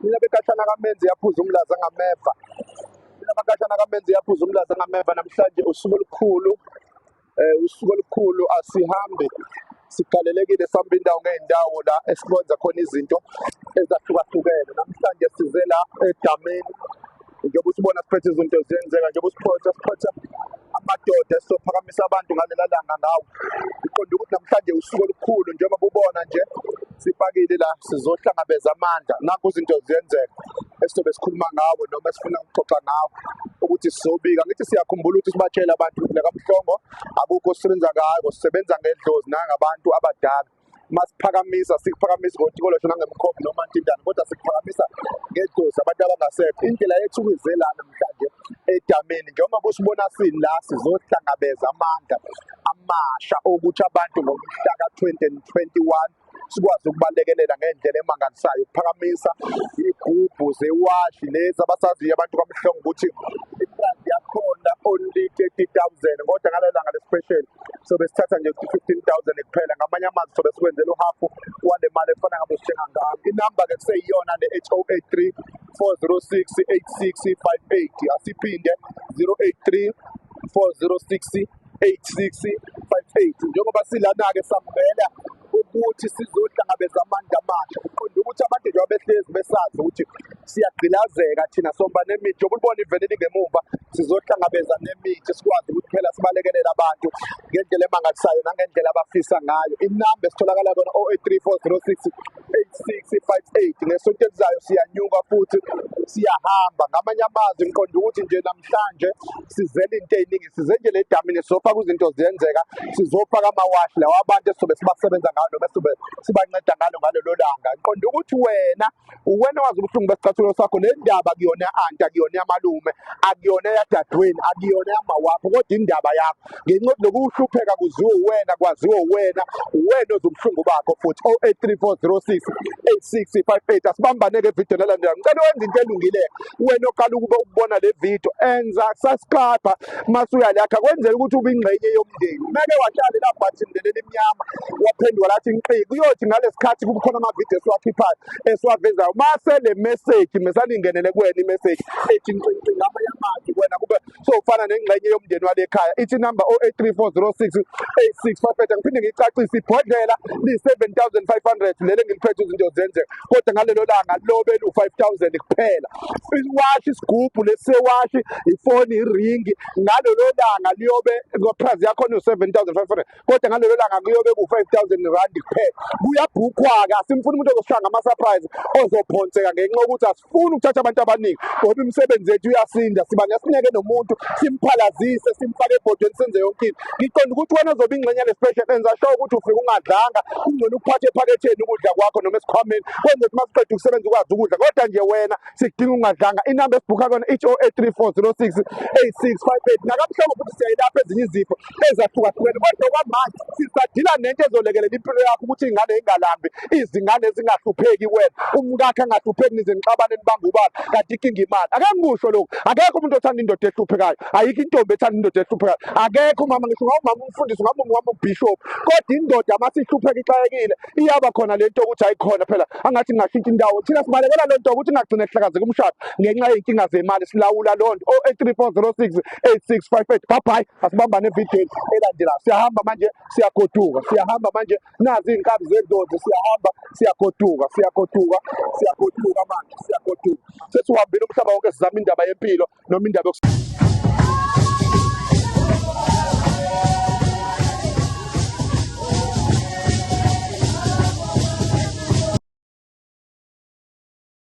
Mina bekashana kaMenzi yaphuza umlaza ngameva. Mina bakashana kaMenzi yaphuza umlaza ngameva. Namhlanje usuku olukhulu, usuku olukhulu, asihambe sigalelekile sihamba indawo ngey'ndawo la esikwenza khona izinto ezahlukahlukene. Namhlanje size la edameni, njengoba usibona siphethe izinto ziyenzeka, njengoba usiphotha siphotha amadoda esizophakamisa abantu ngalela langa ngawo. Iqonde ukuthi namhlanje usuku olukhulu, njengoba ubona nje sipakile la sizohlangabeza amandla. Nakho izinto ziyenzeka esizobe sikhuluma ngawo noma esifuna ukuxoxa ngawo ukuthi sizobika. Ngithi siyakhumbula ukuthi sibatshele abantu ukuthi lakaMhlongo akukho sisebenza ngayo, sisebenza ngedlozi nangabantu abadala. Masiphakamisa sikuphakamisa ngotikolosho nangemkhombi noma ntintana, kodwa sikuphakamisa ngedlozi abantu abangasekho. Indlela yethu kuyize la namhlanje edameni, njengoba kusibona sila sizohlangabeza amandla amasha okuthi abantu ngomhla ka-2021 sikwazi ukubalekelela ngendlela emangalisayo, ukuphakamisa iy'gubhu zewashi lezi abasaziyo abantu kwaMhlongo ukuthi iprice yakhona only 30,000, kodwa ngalelo langa le-special sobe sithatha nje 15,000 kuphela. Ngamanye amazwi sobe sikwenzela uhafu wale mali efana ngabe sithenga ngayo. Inamba-ke kuseyiyona le 083 406 8658. Asiphinde, 083 406 8658. Njengoba silana-ke sambela ukuthi sizohlangabeza amandla amasha, uqonde ukuthi abantu njengoba behlezi besazi ukuthi siyagqilazeka thina somba nemithi, njengoba ulibona ivele lingemumva, sizohlangabeza nemithi sikwazi ukuthi phela sibalekelele abantu ngendlela emangalisayo nangendlela abafisa ngayo. Inamba esitholakala kona 083 406 8658. Ngesonto elizayo siyanyuka futhi siyahamba. Ngamanye amazwi ngiqonda ukuthi nje namhlanje sizele into ey'ningi, size nje le damini sizofaka izinto ziyenzeka, sizofaka amawashi lawa abantu esizobe sibasebenza ngayo noma esizobe sibanceda ngalo ngalelo langa. Ngiqonda ukuthi wena uwena wazi ubuhlungu besicathulo sakho. Le ndaba akuyona anti, akuyona yamalume, akuyona yadadweni, akuyona yamawakho, kodwa indaba yakho ngenxa yokuthi lokuhlupheka kuziwe uwena, kwaziwe uwena, uwena ozobuhlungu bakho futhi. 083406 8658. Asibambane-ke evidweni elandelayo. Ngicela wenze into elungile wena oqala ukuba ukubona le video, enza subscribe mase uyalakha, kwenzela ukuthi ube ingxenye yomndeni. Meke wahlale la button leli elimnyama waphenduka lathi nqi, kuyothi ngalesikhathi kukhona amavidiyo esiwakhiphayo esiwavezayo, mase le message mesalingenele kuwena imessage ethi nqi nqi. Ngamanye amazwi wena kube sowufana nengxenye yomndeni wale khaya. Ithi number 083406 8658. Ngiphinde ngicacise, ibhodlela liyi-7500 leli engiliphethe izinto zenzeka, kodwa ngalelo langa lobe lu-5000 kuphela. Iwashi, isigubhu lesisewashi, ifoni, iringi, ngalelo langa liyobe price yakhona u-7500, kodwa ngalelo langa kuyobe ku-5000 rand kuphela. Kuyabhukhwa-ke, asimfuni umuntu ozoshaya ngama-surprise ozophonseka, ngenxa yokuthi asifuni ukuthatha abantu abaningi ngoba imisebenzi yethu iyasinda. Siba nesineke nomuntu, simphalazise, simfake ebhodweni, senze yonke into. Ngiqonda ukuthi wena ozobe ingxenye yale special, enza sure ukuthi ufike ungadlanga, kungcono ukuphatha ephaketheni ukudla kwakho noma esikhwameni, kwenze ukuthi masiqeda ukusebenza ukwazi ukudla, kodwa nje wena sikudinga ungadlanga. Inamba esibhukha kona ithi 083406 8658. Nakamhlongo futhi siyayilapha ezinye izifo ezahlukahlukene, kodwa kwamanje sisadila nento ezolekelela impilo yakho ukuthi iy'ngane ingalambi, izingane zingahlupheki, wena umkakhe angahlupheki, nize nixabane nibanga ubala kanti inkinga imali. Ake ngikusho lokhu, akekho umuntu othanda indoda ehluphekayo, ayikho intombi ethanda indoda ehluphekayo, akekho umama, ngisho ungawumama umfundisi, ungaba umama ubishop, kodwa indoda uma sihlupheka ixakekile iyaba khona le nto ukuthi ayikhona phela angathi ngingashintsha indawo. Thina sibalekela le nto ukuthi ingagcine kuhlakazeka umshado ngenxa yey'nkinga zemali, silawula loo nto. 083406 8658. Bye bye, asibambane evidweni elandelayo. Siyahamba manje, siyagoduka, siyahamba manje, nazi iy'nkabi zedlozi, siyahamba, siyagoduka, siyagoduka, siyagoduka manje, siyagoduka. Sesiwuhambile umhlaba wonke sizama indaba yempilo noma indaba.